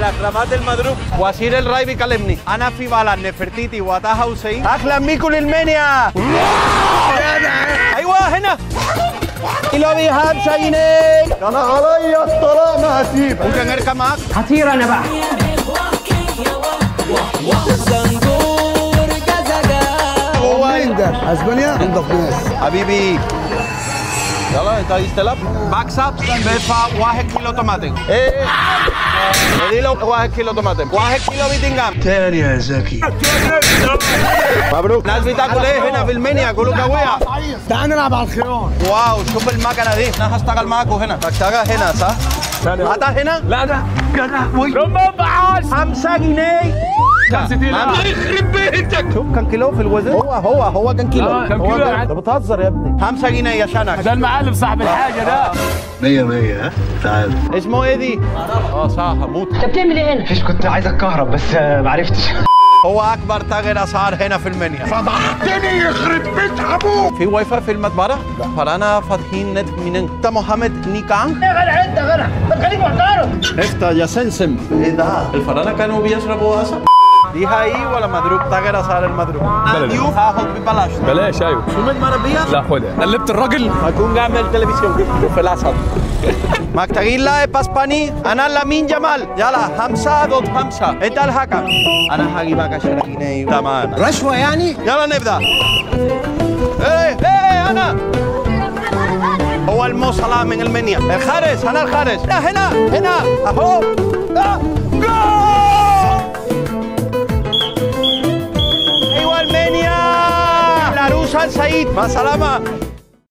الاهرامات المضروب. وزير الراي بيكلمني. انا في بلد نفرتيتي وطه حسين. اهلا بيكم المنيا. ايوه هنا. كيلو ب5 جنيه. انا عليا الطلاق ما هسيبك. ممكن اركب معاك؟ هطير انا بقى. هو مين ده؟ اسبانيا؟ انضف ناس حبيبي. يلا انت عايز تلعب؟ بكسب بدفع 1 كيلو طماطم. ايه اديله 1 كيلو طماطم، 1 كيلو بتنجان. تاني يا زكي. مبروك. ناس بتاكل ايه هنا في المنيا؟ كله قوية. تعال نلعب على الخيار. واو شوف المكنه دي. انا هشتغل معاكم هنا. هشتغل هنا صح؟ هتا هنا؟ لا ده ربع 5 جنيه. يخرب بيتك. شوف كم كيلو في الوزن. هو كم كيلو؟ كم كيلو؟ انت بتهزر يا ابني. 5 جنيه يا شنك. ده المعلم صاحب الحاجة ده. 100 100. تعال. اسمه ايه دي؟ صح هموت. انت بتعمل ايه هنا؟ مفيش، كنت عايز اتكهرب بس ما عرفتش. هو اكبر تاجر اسعار هنا في المنيا. فضحتني يخرب بيت ابوك. في واي فاي في المقبرة؟ لا. فرانا فاتحين نت منين؟ انت محمد نيكان؟ يا غلا انت غلا، ما تخليك محترم. افتح يا سمسم. ايه ده؟ الفراعنة كانوا بيشربوا عسل؟ دي حقيقي ولا مضروب؟ تاجر اسعار المضروب. بلاش. هاخد ببلاش. بلاش. ايوه. شو من مربية؟ لا خدها. قلبت الراجل. هكون جاي التلفزيون في الاسد. محتاجين لاعب اسباني. انا لامين جمال. يلا 5 ضد 5. انت الحكم. انا هجيبك 10 جنيه. تمام. رشوة يعني؟ يلا نبدا. ايه ايه انا هو المو صلاح من المنيا. الحارس، انا الحارس. لا هنا هنا اهو. جول. ايوه المنيا. العروسة السعيد. مع السلامة.